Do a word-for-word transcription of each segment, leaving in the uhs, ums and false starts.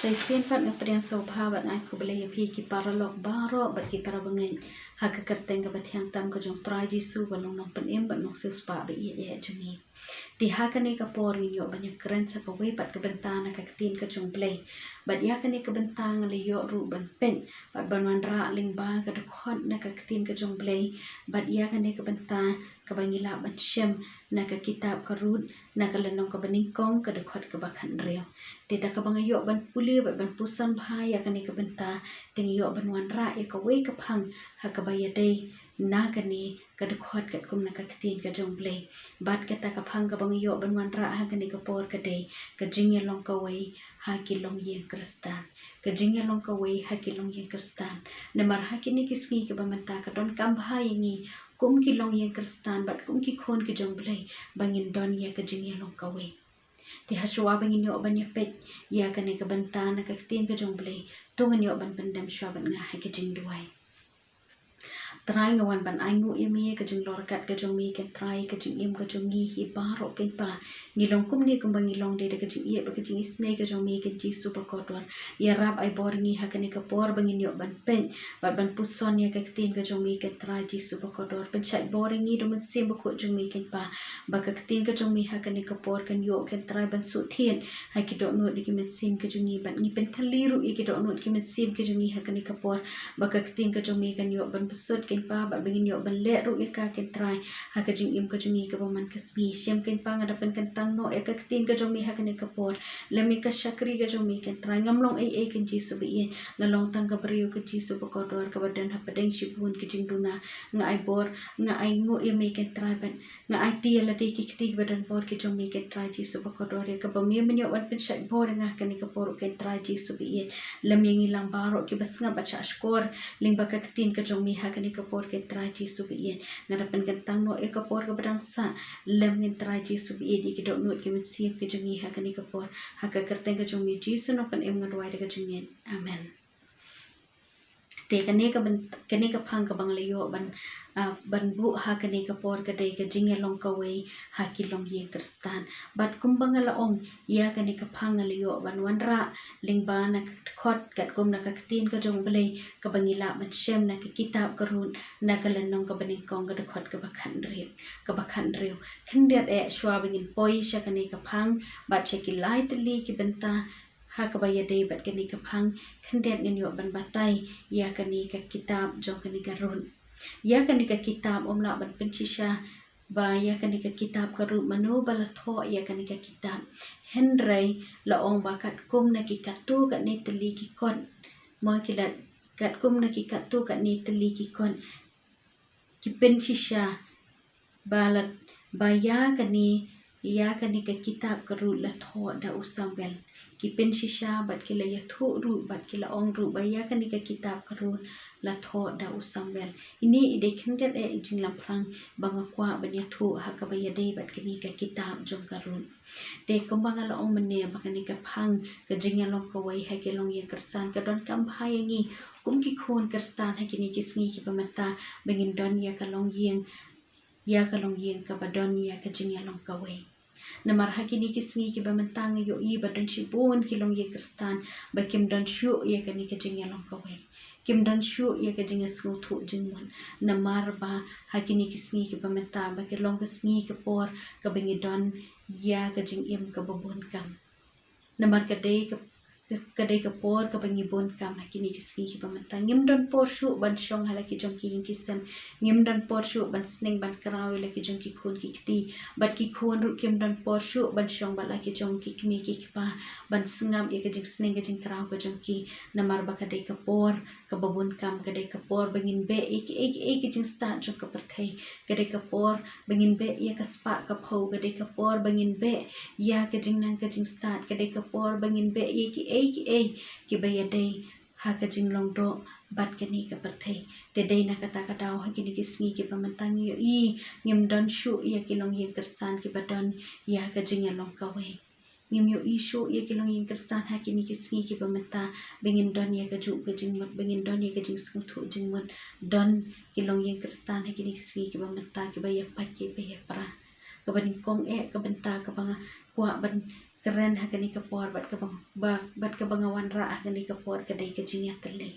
Shisien pat nga pdiang sngewbha bad ai khublei ïa phi ki paralok baroh bad ki parabangeit ha ka kyrteng kaba thiang tam ka jong Trai Jisu ba long Nongpynim bad Nongsiewspah ba ïeit ïa jong ngi. Te ha kane ka por ngin ïoh ban ïakren sa kawei pat ka bynta na ka ktien ka jong Blei. Bad ïa kane ka bynta nga la ïoh ruh ban peit bad ban wanrah lyngba ka dkhot na ka ktien ka jong Blei. Bad ïa kane ka bynta kaba ngi lah ban shem na ka kitab ka Ruth, na ka lynnong kaba nyngkong, ka dkhot kaba khathynriew. Te da kaba nga ïoh ban pule bad ban puson bha ïa kane ka bynta, te nga ïoh ban wanrah ïa kawei ka phang ha kaba ïadei na kane ka dkhot katkum na ka ktien ka jong Blei. Bad kata ka phang kaba nga ïoh ban wanrah ha kane ka por ka dei ka jingïalong kawei ha ki longïing Khristan. Ka jingïalong kawei ha ki longïing Khristan. Namar ha kine ki sngi kiba mynta ka donkam bha ïa ngi kum ki longïing Khristan bad kum ki khun ki jong Blei ba ngin don ïa ka jingïalong kawei. Te ha shuwa ba ngin ïoh ban ïapeit ïa kane ka bynta na ka ktien ka jong Blei, to ngin ïoh ban pyndem shuwa bad nga ha ka jingduwai. Trai, nga wan ban ainguh ïa me ka jinglor kat ka jong me, Kynrad, ka jingim ka jong ngi hi baroh, Kynrad. Ngi long kumne kumba ngi long dei da ka jingïeit bad ka jingisynei ka jong me, Kynrad Jisu bakordor. Ïarap ai bor ngi ha kane ka por ba ngin ïoh ban peit bad ban puson ïa ka ktien ka jong me, Kynrad Jisu bakordor. Pynshait bor ïa ngi da u Mynsiem Bakhuid jong me, Kynrad, ba ka ktien ka jong me ha kane ka por kan ïoh, Kynrad, ban suk thied ha ki dohnud ki mynsiem ka jong ngi. Bad ngi pynthymmai ruh ïa ki dohnud ki mynsiem ka jong ngi ha kane ka por, ba ka ktien ka jong me kan ïoh ban pynsuk, Kynrad, bad ba ngin ïoh ban leh ruh ïa ka, Kynrad, ha ka jingim ka jong ngi kaba man ka sngi. Shisien, Kynrad, nga da pynkyntang noh ïa ka ktien ka jong me ha kane ka por. Lem ïa ka shakri ka jong me, Kynrad, ngam long ei ei, Kynrad Jisu baieit. Nga long tang ka briew, Kynrad Jisu bakordor, kaba don hapdeng shibun ki jingduna. Nga ai bor, nga ainguh ïa me, Kynrad, bad nga aiti ïa lade ki kti kiba don bor ki jong me, Kynrad Jisu bakordor, ïa kaba me men ïoh ban pynshait bor ïa nga ha kane ka por, Kynrad Jisu baieit. Lem ïa ngi lang baroh kiba sngap bad shahshkor lyngba ka ktien ka jong me ha kane ka por, Kynrad Jisu baieit. Nga da pynkyntang noh ïa ka por kaba dang sah lem, Kynrad Jisu baieit, ïa ki dohnud ki mynsiem ka jong ngi ha kane ka por. Ha ka kyrteng ka jong me Jisu Nongpynim nga duwai da ka jingngeit. Amen. Te kane ka byn-, kane ka phang kaba nga la ïoh ban, ah, ban buh ha kane ka por ka dei ka jingïalong kawei ha ki longïing Khristan. Bad kumba nga la ong, ïa kane ka phang nga la ïoh ban wanrah lyngba na ka dkhot katkum na ka ktien ka jong Blei kaba ngi lah ban shem na ka kitab ka Ruth, na ka lynnong kaba nyngkong, ka dkhot kaba khathynriew, kaba khathynriew. Khyndiat eh shuwa ba ngin poi sha kane ka phang bad sha ki lai tylli ki bynta ha kaba ïadei bad kane ka phang, khyndiat ngin ïoh ban batai ïa kane ka kitab jong kane ka Ruth. Ïa kane ka kitab ym lah ban pynshisha ba ïa kane ka kitab ka Ruth mano ba la thoh ïa kane ka kitab. Hynrei la ong ba katkum na ki katto katne tylli ki kot, mo ki la, katkum na ki katto katne tylli ki kot, ki pynshisha ba la, ba ïa kane, ïa kane ka kitab ka Ruth la thoh da u Samuel. Ki pynshisha bad ki la ïathuh ruh bad ki la ong ruh ba ïa kane ka kitab ka Ruth la thoh da u Samuel. Ine i dei khyndiat eh i jinglamphrang ba nga kwah ban ïathuh ha kaba ïadei bad kane ka kitab jong ka Ruth. Te kumba nga la ong mynne ba kane ka phang ka jingïalong kawei ha ki longïing Khristan ka donkam bha ïa ngi kum ki khun Khristan ha kine ki sngi kiba mynta ba ngin don ïa ka longïing, ïa ka longïing kaba don ïa ka jingïalong kawei. Namar ha kine ki sngi kiba mynta nga ïohi ba don shibun ki longïing Khristan ba kim don shuh ïa kane ka jingïalong kawei. Kim don shuh ïa ka jingïasngewthuh jingmut. Namar ba ha kine ki sngi kiba mynta ba ki long ka sngi ka por kaba ngi don ïa ka jingim kaba bun kam. Namar ka dei ka, ka dei ka por kaba ngi bun kam ha kine ki sngi kiba mynta. Ngim don por shuh ban shong ha la ki jong ki ïing ki sem. Ngim don por shuh ban sneng ban kraw ïa la ki jong ki khun ki kti. Bad ki khun ruh kim don por shuh ban shong bad la ki jong ki kmie ki kpa ban sngap ïa ka jingsneng ka jingkraw ka jong ki. Namar ba ka dei ka por kaba bun kam, ka dei ka por ba ngin beh ïa kiei kiei ki jingstad jong ka pyrthei. Ka dei ka por ba ngin beh ïa ka spah ka phew, ka dei ka por ba ngin beh ïa ka jingnang ka jingstad, ka dei ka por ba ngin beh ïa kiei kiei kiba ïadei ha ka jinglong doh bad kane ka pyrthei. Te dei na kata ka daw ha kine ki sngi kiba mynta ngi ïohi ngim don shuh ïa ki longïing Khristan kiba don ïa ka jingïalong kawei. Ngim ïohi shuh ïa ki longïing Khristan ha kine ki sngi kiba mynta ba ngin don ïa kajuh ka jingmut, ba ngin don ïa ka jingsngewthuh jingmut. Don ki longïing Khristan ha kine ki sngi kiba mynta kiba ïapait kiba ïapra. Kaba nyngkong eh ka bynta kaba nga kwah ban, ka kren ha kane ka por bad kaba, ba, bad kaba nga wanrah ha kane ka por ka dei ka jingïatylli.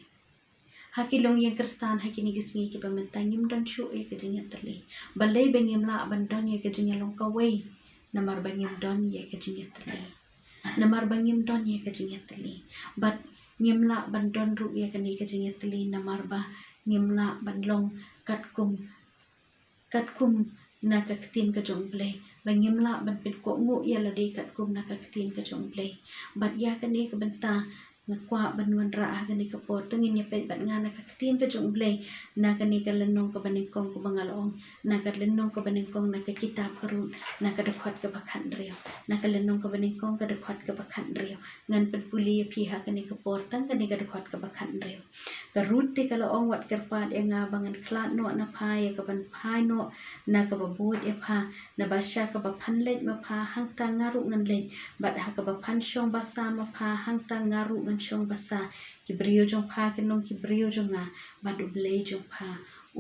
Ha ki longïing Khristan ha kine ki sngi kiba mynta ngim don shuh ïa ka jingïatylli. Balei ba ngim lah ban don ïa ka jingïalong kawei? Namar ba ngim don ïa ka jingïatylli. Namar ba ngim don ïa ka jingïatylli. Bad ngim lah ban don ruh ïa kane ka jingïatylli namar ba ngim lah ban long katkum katkum na ka ktien ka jong U Blei. Ba ngim lah ban pynkohnguh ïa lade katkum na ka ktien ka jong U Blei. Bad ïa kane ka bynta nga kwah ban wanrah ha kane ka por, to ngin ïa peit bad nga na ka ktien ka jong U Blei, na kane ka lynnong kaba nyngkong kaba nga la ong, na ka lynnong kaba nyngkong na ka kitab ka Ruth, na ka dkhot kaba khathynriew, na ka lynnong kaba nyngkong ka dkhot kaba khathynriew. Ngan pynpule ïa phi ha kane ka por tang kane ka dkhot kaba khathynriew. Ka Ruth te ka la ong, wat kyrpad ïa nga ba ngan khlad noh na pha ïa kaban phai noh na kaba bud ïa pha, naba sha kaba phan leit ma pha hangta nga ruh ngan leit, bad ha kaba phan shong basa ma pha hangta nga ruh ngan shong basa. Ki briew jong pha kin long ki briew jong nga, bad U Blei jong pha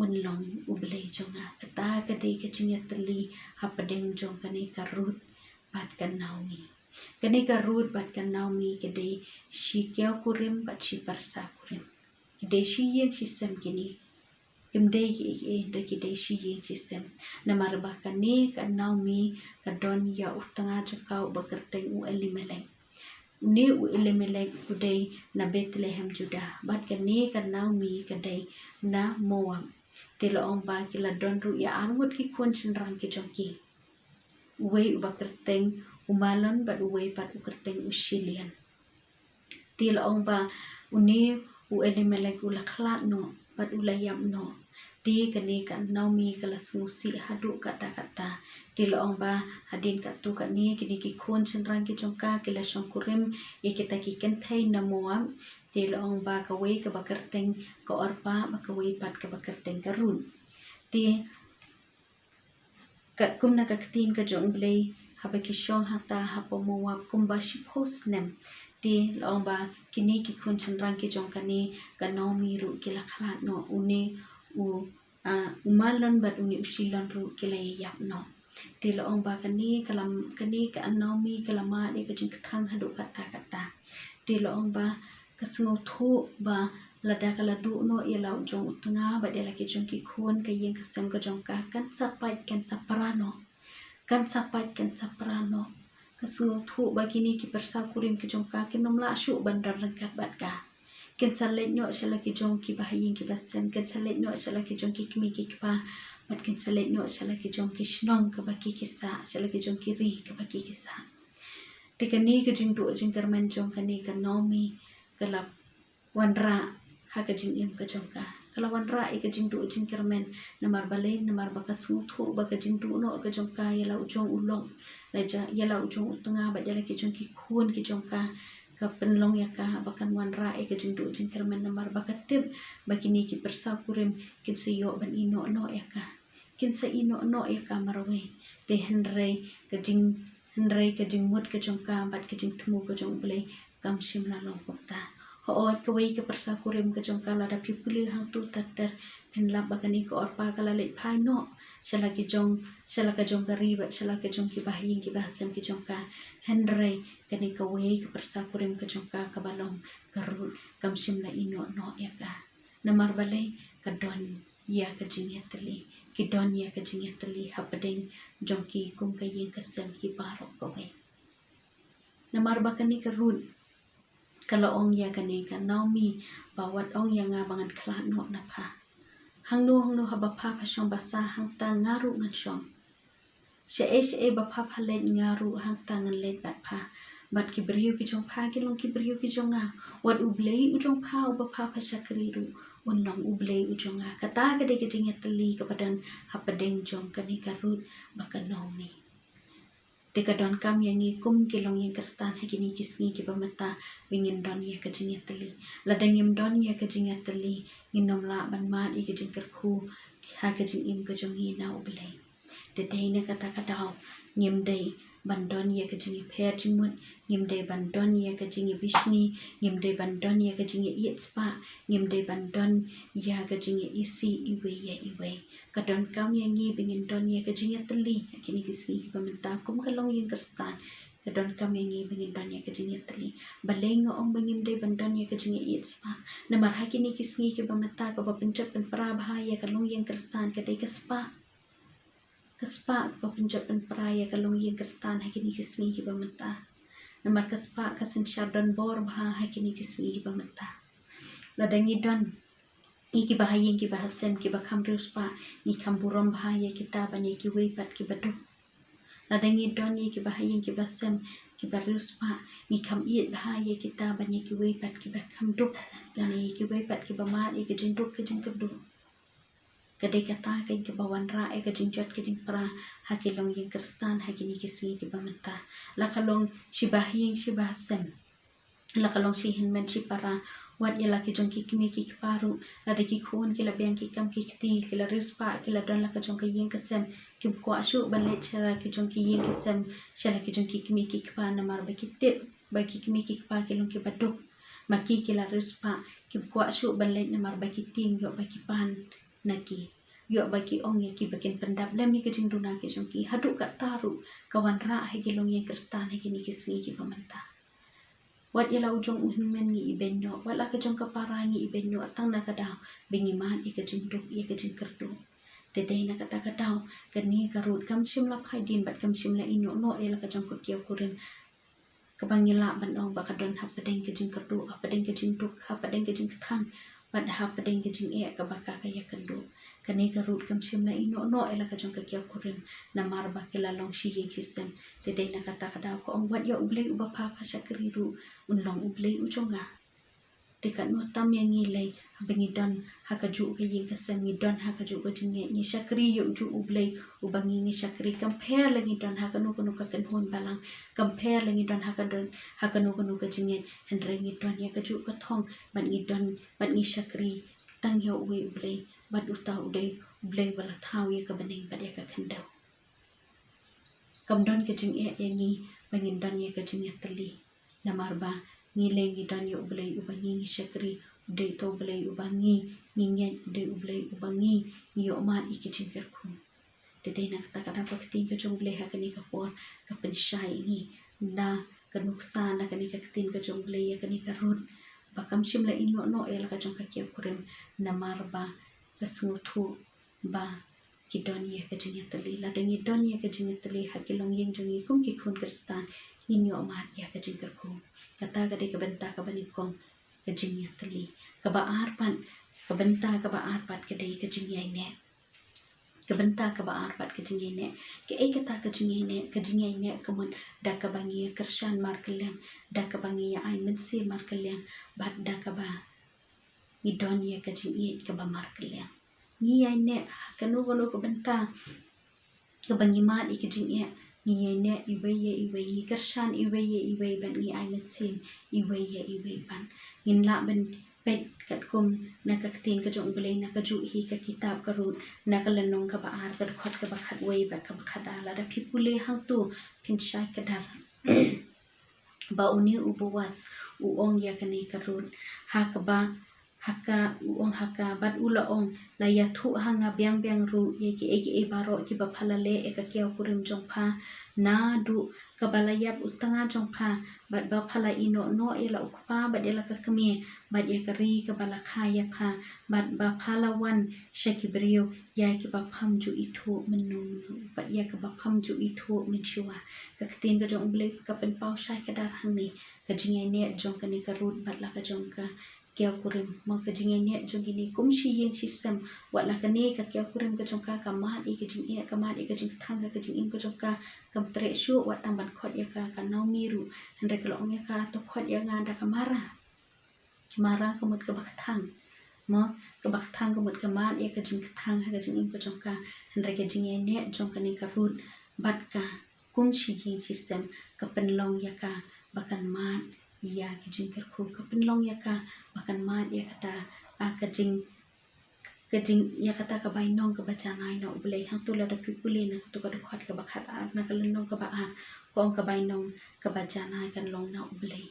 un long U Blei jong nga. Kata ka dei ka jingïatylli hapdeng jong kane ka Ruth bad ka Naomi. Kane ka Ruth bad ka Naomi ki dei shi kiaw kurim bad shi pyrsa kurim. Ki dei shi ïing shi sem kine. Kim dei kiei kiei, hynrei ki dei shi ïing shi sem. Namar ba kane ka Naomi ka don ïa u tnga jong ka uba kyrteng u Elimelek. Une u Elimelek u dei na Bethlehem Judah, bad kane ka Naomi ka dei na Moab. Te la ong ba ki la don ruh ïa arngut ki khun shynrang ki jong ki. Uwei uba kyrteng u Mahlon bad uwei pat u kyrteng u Chilion. Te la ong ba une u Elimelek u la khlad noh bad u la ïap noh. Te kane ka Naomi ka la sngewsih haduh katta katta. Te la ong ba hadien katto katne kine ki khun shynrang ki jong ka ki la shongkurim ïa kita ki kynthei na Moab. Te la ong ba kawei kaba kyrteng ka Orpa bad kawei pat kaba kyrteng ka Ruth. Te katkum na ka ktien ka jong U Blei, haba ki shong hangta hapoh Moab kumba shiphew snem. Te la ong ba kine ki khun shynrang ki jong kane ka Naomi ruh ki la khlad noh, une u, ah, u Mahlon bad une u Chilion ruh ki la ïap noh. Te la ong ba kane ka la, kane ka Naomi ka la mad ïa ka jingkthang haduh katta katta. Te la ong ba ka sngewthuh ba lada ka la duh noh ïa la u jong u tnga bad ïa la ki jong ki khun, ka ïing ka sem ka jong ka kan sa pait kan sa pra noh. Kan sa pait kan sa pra noh. Ka sngewthuh ba kine ki pyrsa kurim ki jong ka kin ym lah shuh ban don ryngkat bad ka. Kin sa leit noh sha la ki jong ki bahaïing ki basem, kin sa leit noh sha la ki jong ki kmie ki kpa, bad kin sa leit noh sha la ki jong ki shnong kaba ki ki sah, sha la ki jong ki ri kaba ki ki sah. Te kane ka jingduh jingkyrmen jong kane ka Naomi ka la wanrah ha ka jingim ka jong ka. Ka la wanrah ïa ka jingduh jingkyrmen, namar balei, namar ba ka sngewthuh ba ka jingduh noh ka jong ka ïa la u jong u lok, la ja, ïa la u jong u tnga bad ïa la ki jong ki khun ki jong ka, ka pynlong ïa ka ba kan wanrah ïa ka jingduh jingkyrmen, namar ba ka tip ba kine ki pyrsa kurim kin sa ïoh ban ïehnoh noh ïa ka. Kin sa ïehnoh noh ïa ka marwei. Te hynrei ka jing, hynrei ka jingmut ka jong ka bad ka jingthmu ka jong U Blei kam shym la long kumta. Hooid, kawei ka pyrsa kurim ka jong ka, lada phi pule hangto ter ter, phin lap ba kane ka Orpa ka la leit phai noh sha la ki jong, sha la ka jong ka ri bad sha la ka jong ki bahaïing ki bahasem ki jong ka. Hynrei kane kawei ka pyrsa kurim ka jong ka kaba long ka Ruth kam shym la ïehnoh noh ïa ka. Namar balei? Ka don ïa ka jingïatylli. Ki don ïa ka jingïatylli hapdeng jong ki kum ka ïing ka sem hi baroh kawei. Namar ba kane ka Ruth ka la ong ïa kane ka Naomi ba wat ong ïa nga ba ngan khlad noh na pha. Hangno hangno haba pha pha shong basa hangta nga ruh ngan shong. Shaei shaei ba pha pha leit nga ruh hangta ngan leit bad pha. Bad ki briew ki jong pha ki long ki briew ki jong nga. Wat U Blei u jong pha uba pha pha shakri ruh un long U Blei u jong nga. Kata ka dei ka jingïatylli kaba don hapdeng jong kane ka Ruth bad ka Naomi. Te ka donkam ïa ngi kum ki longïing Khristan ha kine ki sngi kiba mynta ba ngin don ïa ka jingïatylli. Lada ngim don ïa ka jingïatylli ngin ym lah ban mad ïa ka jingkyrkhu ha ka jingim ka jong ngi na U Blei. Te dei na kata ka daw ngim dei ban don ïa ka jingïapher jingmut, ngim dei ban don ïa ka jingïabishni, ngim dei ban don ïa ka jingïaieit spah, ngim dei ban don ïa ka jingïaisih iwei ïa iwei. Ka donkam ïa ngi ba ngin don ïa ka jingïatylli ha kine ki sngi kiba mynta kum ka longïing Khristan. Ka donkam ïa ngi ba ngin don ïa ka jingïatylli. Balei nga ong ba ngim dei ban don ïa ka jingïaieit spah? Namar ha kine ki sngi kiba mynta, kaba pynjot pynpra bha ïa ka longïing Khristan ka dei ka spah. Ka spah kaba pynjot pynpra ïa ka longïing Khristan ha kine ki sngi kiba mynta. Namar ka spah ka synshar donbor bha ha kine ki sngi kiba mynta. Lada ngi don ïa kiba ha ïing kiba ha sem kiba kham riewspah, ngi kham burom bha ïa kita ban ïa kiwei pat kiba duk. Lada ngi don ïa kiba ha ïing kiba sem kiba riewspah, ngi kham ïeit bha ïa kita ban ïa kiwei pat kiba kham duk, lane ïa kiwei pat kiba mad ïa ka jingduk ka jingkyrduh. Ka dei kata ka kaba wanrah ïa ka jingjot ka jingpra ha ki longïing Khristan ha kine ki sngi kiba mynta. La ka long shi ba ha ïing shi ba ha sem, la ka long shi hynmen shi para, wat ïa la ki jong ki kmie ki kpa ruh, lada ki khun ki la biang ki kam ki kti, ki la riewspah, ki la don la ka jong ka ïing ka sem, kim kwah shuh ban leit sha la ki jong ki ïing ki sem, sha la ki jong ki kmie ki kpa, namar ba ki tip ba ki kmie ki kpa ki long kiba duk. Ma ki ki la riewspah, kim kwah shuh ban leit namar ba ki tieng ïoh ba ki pan na ki, ïoh ba ki ong ïa ki ba kin pyndap lem ïa ka jingduna ka jong ki. Haduh katta ruh ka wanrah ha ki longïing Khristan ha kine ki sngi kiba mynta. Wat ïa la u jong u hynmen ngi ibeiñ noh, wat la ka jong ka para ngi ibeiñ noh, tang na ka daw ba ngi mad ïa ka jingduk ïa ka jingkyrduh. Te dei na kata ka daw kane ka Ruth kam shym la phai dien bad kam shym la ïehnoh noh ïa la ka jong ka kiaw kurim, kaba ngi lah ban ong ba ka don hapdeng ka jingkyrduh, hapdeng ka jingduk, hapdeng ka jingkthang, bad hapdeng ka jingeh kaba ka ka ïakynduh. Kane ka Ruth kam shym la ïehnoh noh ïa la ka jong ka kiaw kurim, namar ba ki la long shi ïing shi sem. Te dei na kata ka daw ka ong, wat ïa U Blei uba pha pha shakri ruh, un long U Blei u jong nga. Te katno tam ïa ngi lei, haba ngi don ha kajuh ka ïing ka sem, ngi don ha kajuh ka jingngeit, ngi shakri ïa ujuh U Blei uba ngi ngi shakri. Kam pher la ngi don ha kano kano ka kynhun balang, kam pher la ngi don ha ka don ha kano kano ka jingngeit, hynrei ngi don ïa kajuh ka thong, bad ngi don bad ngi shakri tang ïa uwei U Blei, bad uta u dei U Blei ba la thaw ïa ka bneng bad ïa ka khyndew. Kam don ka jingeh ïa ngi ba ngin don ïa ka jingïatylli. Namar ba ngi lei ngi don ïa U Blei uba ngi ngi shakri, u dei uta U Blei uba ngi ngi ngeit, u dei U Blei uba ngi ngi ïoh mad ïa ki jingkyrkhu. Te dei na kata ka daw ka ktien ka jong U Blei ha kane ka por ka pynshai ïa ngi na ka nuksa na kane ka ktien ka jong U Blei ïa kane ka Ruth, ba kam shym la ïehnoh noh ïa la ka jong ka kiaw kurim, namar ba ka sngewthuh ba ki don ïa ka jingïatylli. Lada ngi don ïa ka jingïatylli ha ki longïing jong ngi kum ki khun Khristan, ngin ïoh mad ïa ka jingkyrkhu. Kata ka dei ka bynta kaba nyngkong, ka jingïatylli. Kaba ar pat, ka bynta kaba ar pat ka dei ka jingïaineh. Ka bynta kaba ar pat ka jingïaineh. Kaei kata ka jingïaineh? Ka jingïaineh ka mut da kaba ngi ïa kyrshan markylliang, da kaba ngi ïa ai mynsiem markylliang, bad da kaba ngi don ïa ka jingïeit kaba markylliang. Ngi ïaineh ha kano kano ka bynta kaba ngi mad ïa ka jingeh, ngi ïaineh iwei ïa iwei, ngi kyrshan iwei ïa iwei, bad ngi ai mynsiem iwei ïa iwei. Bad ngin lah ban peit katkum na ka ktien ka jong U Blei na kajuh hi ka kitab ka Ruth, na ka lynnong kaba ar, ka dkhot kaba khatwei bad kaba khatar. Lada phi pule hangto phin shai kdar. Ba une u Boas u ong ïa kane ka Ruth, ha kaba, ha ka, u ong ha ka, bad u la ong, la ïathuh ha nga biang biang ruh ïa kiei kiei baroh kiba pha la leh ïa ka kiaw kurim jong pha, naduh kaba la ïap u tnga jong pha, bad ba pha la ïehnoh noh ïa la u kpa bad ïa la ka kmie, bad ïa ka ri kaba la kha ïa pha, bad ba pha la wan sha ki briew ïa kiba pham ju ithuh mynno mynno, bad ïa kiba pham ju ithuh mynshuwa. Ka ktien ka jong U Blei ka pynpaw shai kdar hangne ka jingïaineh jong kane ka Ruth bad la ka jong ka kiaw kurim. Mo, ka jingïaineh jong kine kum shi ïing shi sem, wat la kane ka kiaw kurim ka jong ka ka mad ïa ka jingeh, ka mad ïa ka jingkthang, ka jingim ka jong ka kam treh shuh wat tang ban khot ïa ka ka Naomi ruh, hynrei ka la ong ïa ka, to khot ïa nga da ka Mara. Mara ka mut kaba kthang. Mo, kaba kthang ka mut ka mad ïa ka jingkthang ha ka jingim ka jong ka. Hynrei ka jingïaineh jong kane ka Ruth bad ka kum shi ïing shi sem ka pynlong ïa ka ba kan mad ïa ka jingkyrkhu, ka pynlong ïa ka ba kan mad ïa kata, a, ka jing, ka jing, ïa kata ka bainong kaba janai na U Blei. Hangto lada phi pule na kato ka dkhot kaba khatar na ka lynnong kaba ar, ka ong ka bainong kaba janai kan long na U Blei.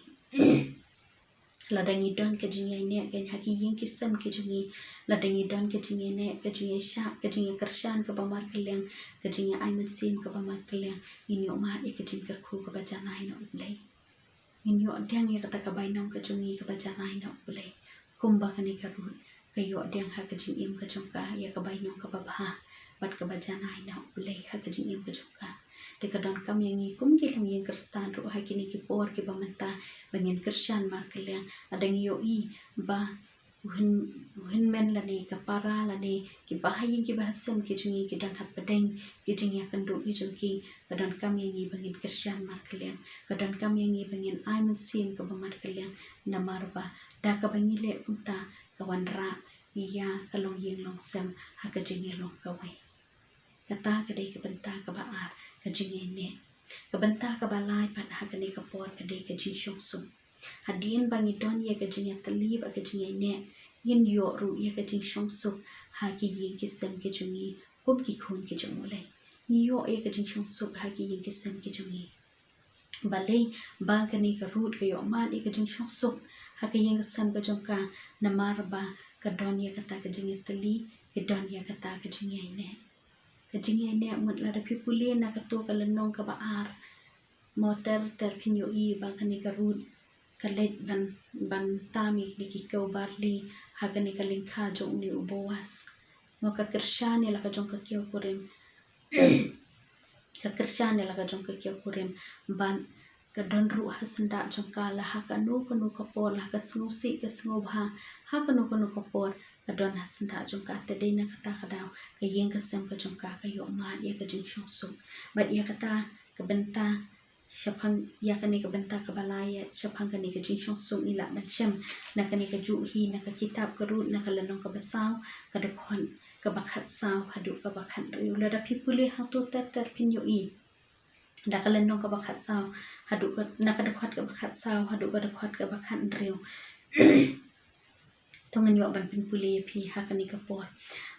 Lada ngi don ka jingïaineh kein ha ki ïing ki sem ki jong ngi, lada ngi don ka jingïaineh, ka jingïaishah, ka jingïakyrshan kaba markylliang, ka jingïaai mynsiem kaba markylliang, ngin ïoh mad ïa ka jingkyrkhu kaba janai na U Blei. Ngin ïoh diang ïa kata ka bainong ka jong ngi kaba janai na U Blei. Kumba kane ka Ruth ka ïoh diang ha ka jingim ka jong ka ïa ka bainong kaba bha bad kaba janai na U Blei ha ka jingim ka jong ka. Te ka donkam ïa ngi kum ki longïing Khristan ruh ha kine ki por kiba mynta ba ngin kyrshan markylliang, lada ngi ïohi ba u hyn-, u hynmen lane ka para lane kiba ha ïing kiba ha sem ki jong ngi ki don hapdeng ki jingïakynduh ki jong ki, ka donkam ïa ngi ba ngin kyrshan markylliang, ka donkam ïa ngi ba ngin ai mynsiem kaba markylliang, namar ba da kaba ngi leh kumta ka wanrah ïa ka longïing longsem ha ka jingïalong kawei. Kata ka dei ka bynta kaba ar, ka jingïaineh. Ka bynta kaba lai pat ha kane ka por ka dei ka jingshongsuk. Hadien ba ngi don ïa ka jingïatylli bad ka jingïaineh, ngin ïoh ruh ïa ka jingshongsuk ha ki ïing ki sem ki jong ngi kum ki khun ki jong U Blei. Ngi ïoh ïa ka jingshongsuk ha ki ïing ki sem ki jong ngi. Balei ba kane ka Ruth ka ïoh mad ïa ka jingshongsuk ha ka ïing ka sem ka jong ka, namar ba ka don ïa kata ka jingïatylli, ka don ïa kata ka jingïaineh. Ka jingïaineh, mut lada phi pule na kato ka lynnong kaba ar, mo ter ter phin ïohi ba kane ka Ruth ka leit ban, ban tam ïa kine ki kew barli ha kane ka lyngkha jong une u Boas. Mo ka kyrshan ïa la ka jong ka kiaw kurim. Ka kyrshan ïa la ka jong ka kiaw kurim. Bad ka don ruh ha syndah jong ka la ha kano kano ka por, la ha ka sngewsih ka sngewbha, ha kano kano ka por ka don ha syndah jong ka. Te dei na kata ka daw ka ïing ka sem ka jong ka ka ïoh mad ïa ka jingshongsuk. Bad ïa kata ka bynta shaphang, ïa kane ka bynta kaba lai, ïa shaphang kane ka jingshongsuk ngi lah ban shem na kane kajuh hi na ka kitab ka Ruth na ka lynnong kaba saw, ka dkhot kaba khatsaw haduh kaba khathynriew. Lada phi pule hangto ter ter phin ïohi. Da ka lynnong kaba khatsaw haduh ka, na ka dkhot kaba khatsaw haduh ka dkhot kaba khathynriew. To ngin ïoh ban pynpule ïa phi ha kane ka por.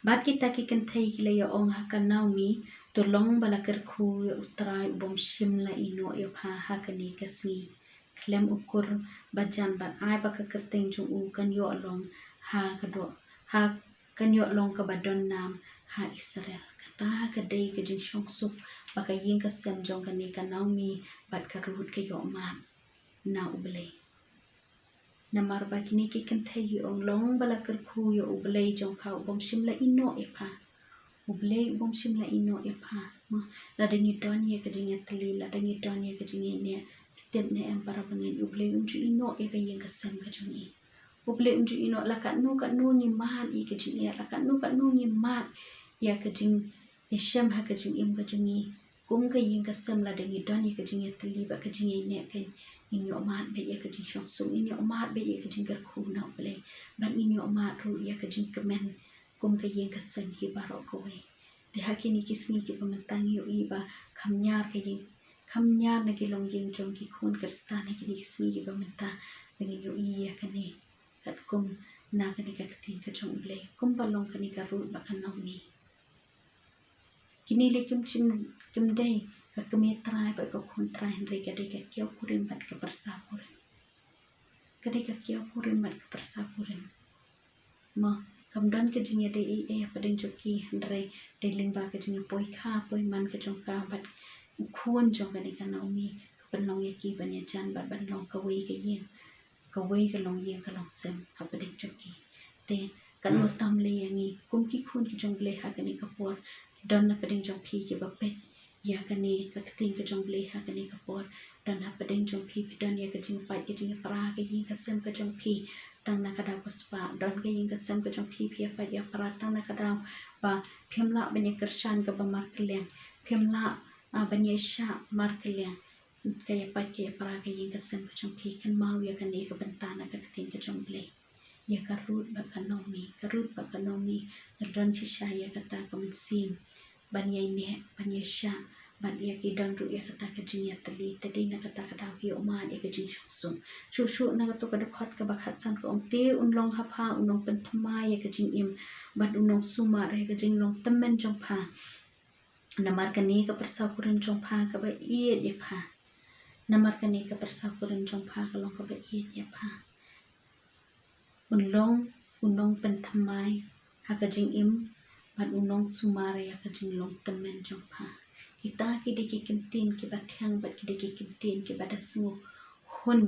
Bad kita ki kynthei ki la ïa ong ha ka Naomi, to long ba la kyrkhu ïa U Trai u bym shym la ïehnoh ïa pha ha kane ka sngi. Khlem u kur ba jan bad ai ba ka kyrteng jong u kan ïoh long ha ka doh, ha kan ïoh long kaba don nam ha Israel. Kata ka dei ka jingshongsuk ba ka ïing ka sem jong kane ka Naomi bad ka Ruth ka ïoh mad na U Blei. Namar ba kine ki kynthei ki ong long ba la kyrkhu ïa U Blei jong pha u bym shym la ïehnoh ïa pha. U Blei u bym shym la ïehnoh ïa pha. Mo, lada ngi don ïa ka jingïatylli, lada ngi don ïa ka jingïaineh, phi tip ne em para bangeit, U Blei um ju ïehnoh ïa ka ïing ka sem ka jong ngi. U Blei um ju ïehnoh la katno katno ngi mad ïa ka jingeh, la katno katno ngi mad ïa ka jing, ïa shem ha ka jingim ka jong ngi. Kum ka ïing ka sem lada ngi don ïa ka jingïatylli bad ka jingïaineh, ka ngin ïoh mad beit ïa ka jingshongsuk, ngin ïoh mad beit ïa ka jingkyrkhu na U Blei. Bad ngin ïoh mad ruh ïa ka jingkmen kum ka ïing ka sem hi baroh kawei. Te ha kine ki sngi kiba mynta ngi ïohi ba kham ñiar ka ïing, kham ñiar na ki longïing jong ki khun Khristan ha kine ki sngi kiba mynta, ba ngin ïohi ïa kane katkum na kane ka ktien ka jong U Blei, kumba long kane ka Ruth bad ka Naomi. Kine lei kim shym, kim dei ka kmie trai bad ka khun trai, hynrei ka dei ka kiaw kurim bad ka pyrsa kurim. Ka dei ka kiaw kurim bad ka pyrsa kurim. Mo, kam don ka jingïadei ei ei hapdeng jong ki, hynrei dei lyngba ka jingïapoi kha poi man ka jong ka bad u khun jong kane ka Naomi, ka pynlong ïa ki ban ïajan bad ban long kawei ka ïing, kawei ka longïing ka longsem hapdeng jong ki. Te katno tam lei ïa ngi kum ki khun ki jong U Blei ha kane ka por, don hapdeng jong phi kiba peit ïa kane ka ktien ka jong U Blei ha kane ka por. Don hapdeng jong phi, phi don ïa ka jingpait ka jingïapra ka ïing ka sem ka jong phi tang na ka daw ka spah. Don ka ïing ka sem ka jong phi, phi ïapait ïapra tang na ka daw ba phim lah ban ïakyrshan kaba markylliang, phim lah, ah, ban ïaishah markylliang. Ka ïapait ka ïapra ka ïing ka sem ka jong phi, kynmaw ïa kane ka bynta na ka ktien ka jong U Blei. Ïa ka Ruth bad ka Naomi, ka Ruth bad ka Naomi la don shisha ïa kata ka mynsiem ban ïaineh, ban ïaishah, bad ïa ki don ruh ïa kata ka jingïatylli, te dei na kata ka daw ki ïoh mad ïa ka jingshongsuk. Shuh shuh na kato ka dkhot kaba khatsan ka ong, te un long ha pha u nongpynthymmai ïa ka jingim bad u nongsumar ïa ka jinglong tymmen jong pha. Namar kane ka pyrsa kurim jong pha kaba ïeit ïa pha. Namar kane ka pyrsa kurim jong pha ka long kaba ïeit ïa pha. Un long u nongpynthymmai ha ka jingim bad u nongsumar ïa ka jinglong tymmen jong pha. Kita ki dei ki kyntien kiba thiang bad ki dei ki kyntien kiba da sngewhun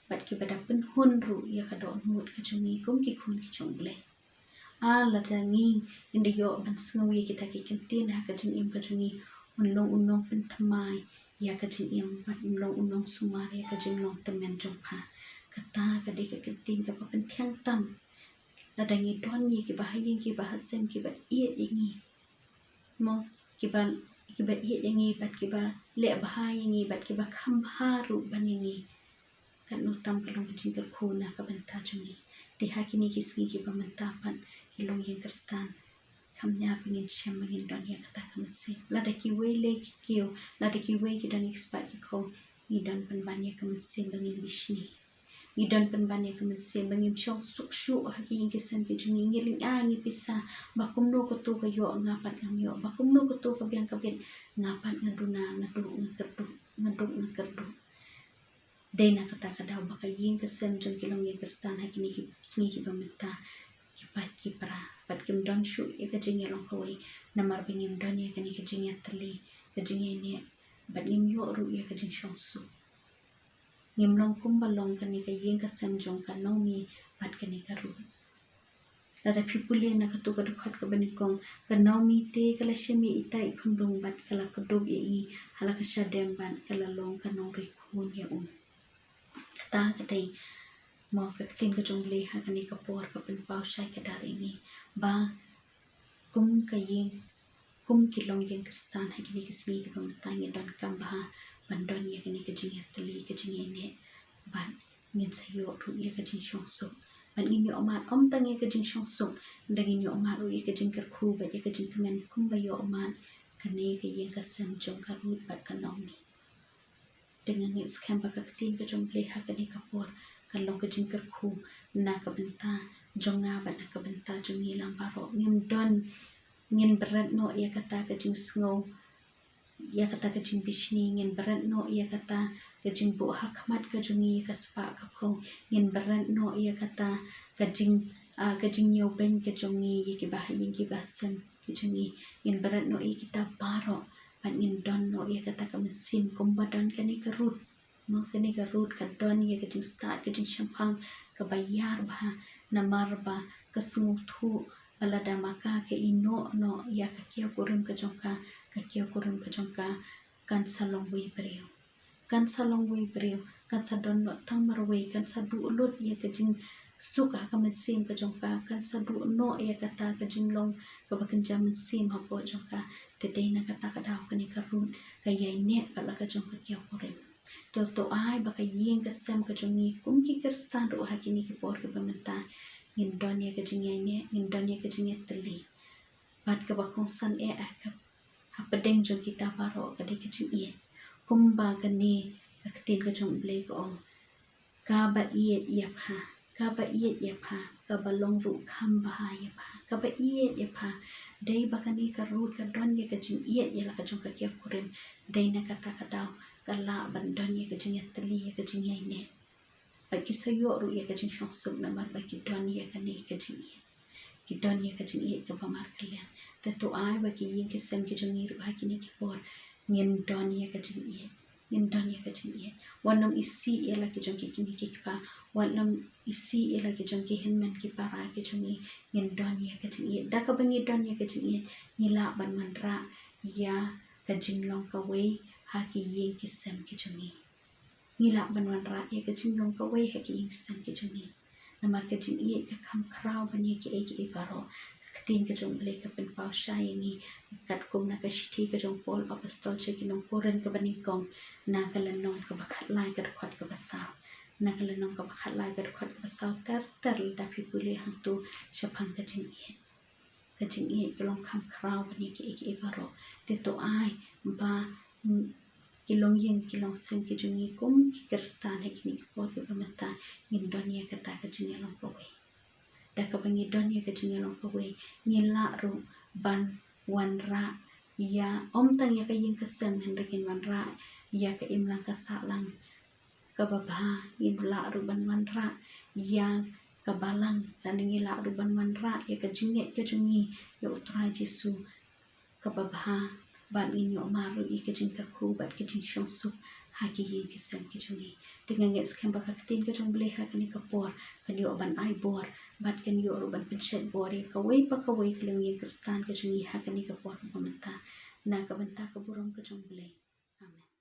bad kiba da pynhun ruh ïa ka dohnud ka jong ngi kum ki khun ki jong U Blei. Ah, lada ngi ngin da ïoh ban sngew ïa kita ki kyntien ha ka jingim ka jong ngi, un long u nongpynthymmai ïa ka jingim bad un long u nongsumar ïa ka jinglong tymmen jong pha. Kata ka dei ka kyntien kaba pynthiang tam. Lada ngi don ïa kiba ha ïing kiba ha sem kiba ïeit ïa ngi, mo, kiba, kiba ïeit ïa ngi bad kiba leh bha ïa ngi bad kiba kham bha ruh ban ïa ngi, katno tam ka long ka jingkyrkhu na ka bynta jong ngi. Te ha kine ki sngi kiba mynta pat, ki longïing Khristan, kham ïa ba ngin shem ba ngin don ïa kata ka mynsiem. Lada kiwei leh ki kiew, lada kiwei ki don ïa ki spah ki khong, ngi don pynban ïa ka mynsiem ba ngin bishni. Ngi don pynban ïa ka mynsiem ba ngim shong suk shuh ha ki ïing ki sem ki jong ngi. Ngi lynga, ngi pisa, ba kumno kato ka ïoh nga pat ngam ïoh, ba kumno kato ka biang ka bit nga pat nga duna, nga duk nga kyrduh, nga duk nga kyrduh. Dei na kata ka daw ba ka ïing ka sem jong ki longïing Khristan ha kine ki sngi kiba mynta, ki pait ki pra, bad kim don shuh ïa ka jingïalong kawei, namar ba ngim don ïa kane ka jingïatylli, ka jingïaineh, bad ngim ïoh ruh ïa ka jingshongsuk. Ngim long kumba long kane ka ïing ka sem jong ka Naomi bad kane ka Ruth. Lada phi pule na kato ka dkhot kaba nyngkong, ka Naomi te ka la shem ïa ita i khunlung bad ka la kdup ïa i ha la ka shadem bad ka la long ka nongri khun ïa u. Kata ka dei mo ka ktien ka jong U Blei ha kane ka por ka pynpaw shai kdar ïa ngi ba kum ka ïing, kum ki longïing Khristan ha kine ki sngi kiba mynta ngi donkam bha ban don ïa kane ka jingïatylli, ka jingïaineh, bad ngin sa ïoh ruh ïa ka jingshongsuk. Bad ngin ïoh mad ym tang ïa ka jingshongsuk, hynrei ngin ïoh mad ruh ïa ka jingkyrkhu bad ïa ka jingkmen kumba ïoh mad kane ka ïing ka sem jong ka Ruth bad ka Naomi. Te nga ngeit skhem ba ka ktien ka jong U Blei ha kane ka por kan long ka jingkyrkhu na ka bynta jong nga bad na ka bynta jong ngi lang baroh. Ngim don, ngin bret noh ïa kata ka jingsngew, ïa kata ka jingbishni, ngin bret noh ïa kata ka jingbuh ha khmat ka jong ngi ïa ka spah ka phew, ngin bret noh ïa kata ka jing, ah, ka jingñiewbeiñ ka jong ngi ïa kiba ha ïing kiba ha sem ki jong ngi, ngin bret noh ïa kita baroh, bad ngin don noh ïa kata ka mynsiem kumba don kane ka Ruth. Mo kane ka Ruth ka don ïa ka jingstad ka jingshemphang kaba ïar bha, namar ba ka sngewthuh ba lada ma ka ka ïehnoh noh ïa ka kiaw kurim ka jong ka, ka kiaw kurim ka jong ka kan sa long wei briew. Kan sa long wei briew, kan sa don noh tang marwei, kan sa duh lut ïa ka jingsuk ha ka mynsiem ka jong ka, kan sa duh noh ïa kata ka jinglong kaba kynja mynsiem hapoh jong ka. Te dei na kata ka daw kane ka Ruth ka ïaineh bad la ka jong ka kiaw kurim. To, to ai ba ka ïing ka sem ka jong ngi kum ki Khristan ruh ha kine ki por kiba mynta ngin don ïa ka jingïaineh, ngin don ïa ka jingïatylli. Bad kaba kongsan eh ha ka, hapdeng jong kita baroh ka dei ka jingïeit. Kumba kane ka ktien ka jong U Blei ka ong, kaba ïeit ïa pha, kaba ïeit ïa pha, kaba long ruh kham bha ïa pha, kaba ïeit ïa pha. Dei ba kane ka Ruth ka don ïa ka jingïeit ïa la ka jong ka kiaw kurim. Dei na kata ka daw ka lah ban don ïa ka jingïatylli, ïa ka jingïaineh. Bad ki sa ïoh ruh ïa ka jingshongsuk namar ba ki don ïa kane ka jingïeit. Ki don ïa ka jingïeit kaba markylliang. Te to ai ba ki ïing ki sem ki jong ngi ruh ha kine ki por ngin don ïa ka jingïeit. Ngin don ïa ka jingïeit. Wat nym isih ïa la ki jong ki kmie ki kpa. Wat nym isih ïa la ki jong ki hynmen ki para ki jong ngi. Ngin don ïa ka jingïeit. Da kaba ngi don ïa ka jingïeit, ngi lah ban wanrah ïa ka jinglong kawei ha ki ïing ki sem ki jong ngi. Ngi lah ban wanrah ïa ka jinglong kawei ha ki ïing ki sem ki jong ngi. Namar ka jingïeit ka kham khraw ban ïa kiei kiei baroh. Ka ktien ka jong U Blei ka pynpaw shai ïa ngi, katkum na ka shithi ka jong Paul Apostol sha ki nong Korinth kaba nyngkong, na ka lynnong kaba khatlai ka dkhot kaba saw. Na ka lynnong kaba khatlai ka dkhot kaba saw ter ter lada phi pule hangto shaphang ka jingïeit. Ka jingïeit ka long kham khraw ban ïa kiei kiei baroh. Te to ai ba, mm, ki longïing ki longsem ki jong ngi kum ki Khristan ha kine ki por kiba mynta ngin don ïa kata ka jingïalong kawei. Da kaba ngi don ïa ka jingïalong kawei, ngi lah ruh ban wanrah ïa, ym tang ïa ka ïing ka sem, hynrei ngin wanrah ïa ka imlang ka sahlang kaba bha, ngin lah ruh ban wanrah ïa ka balang, lane ngi lah ruh ban wanrah ïa ka jingngeit ka jong ngi ïa u Trai Jisu kaba bha, bad ngin ïoh mar ruh ïa ka jingkyrkhu bad ka jingsngewsuk ha ki ïing ki sem ki jong ngi. Te nga ngeit skhem ba ka ktien ka jong U Blei ha kane ka por kan ïoh ban ai bor bad kan ïoh ruh ban pynshait bor ïa kawei pa kawei ka longïing Khristan ka jong ngi ha kane ka por kaba mynta. Na ka bynta ka burom ka jong U Blei. Amen.